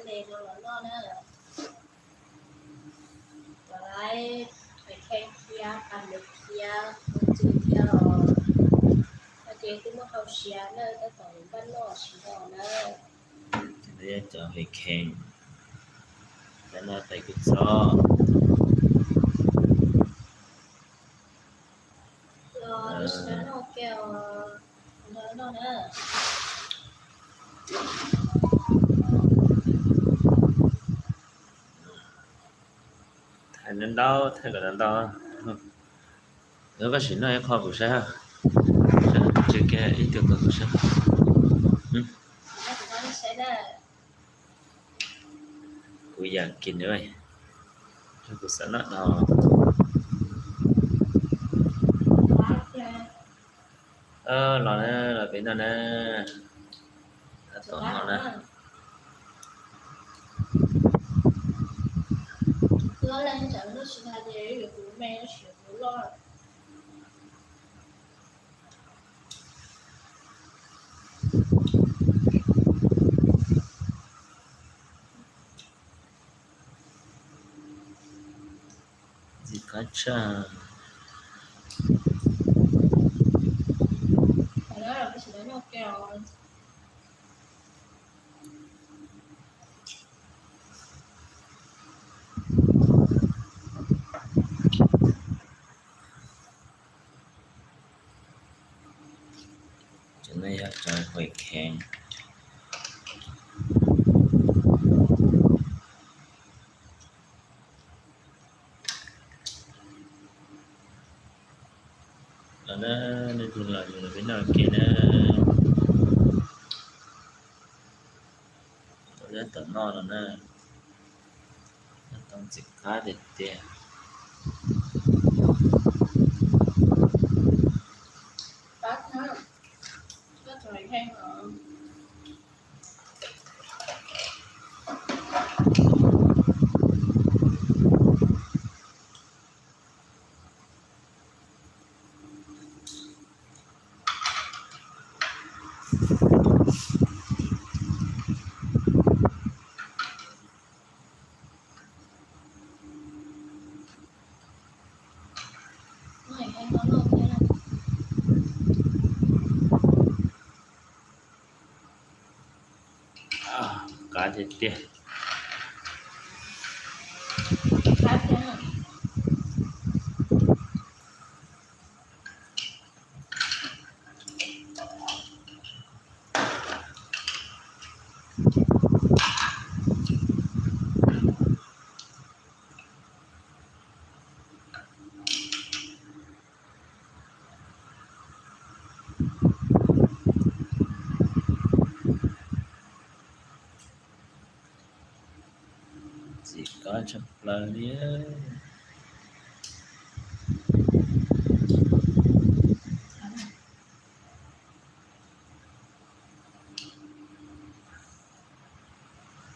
le no los noj na. Los laib hais kheej thiab, qas mus thiab, mus txwj thiab los, no ces twb muaj hau siab na, tab tom npaj noj tsis noj na. Cov hais kheej, tab noj tais kub txob. Los, noj ke os, noj na. Thaij ntau ntau, thaij kom ntau ntau. Koj sim noj ib qho kuv saib, tsis kiag ib tug kom kuv saib. Kuv yam kis nws, kuv xav noj no. Los na, los peb noj na. Tab tom noj na. Ntxim qab tshaj. Cov no yog cov hais kheej. Los na, nej tus los yus los peb noj ke na. Tab tom noj no na. Tab tom ntxim qab tiag tiag. Qab tiag tiag. Ntxim qab tshaj plaws li.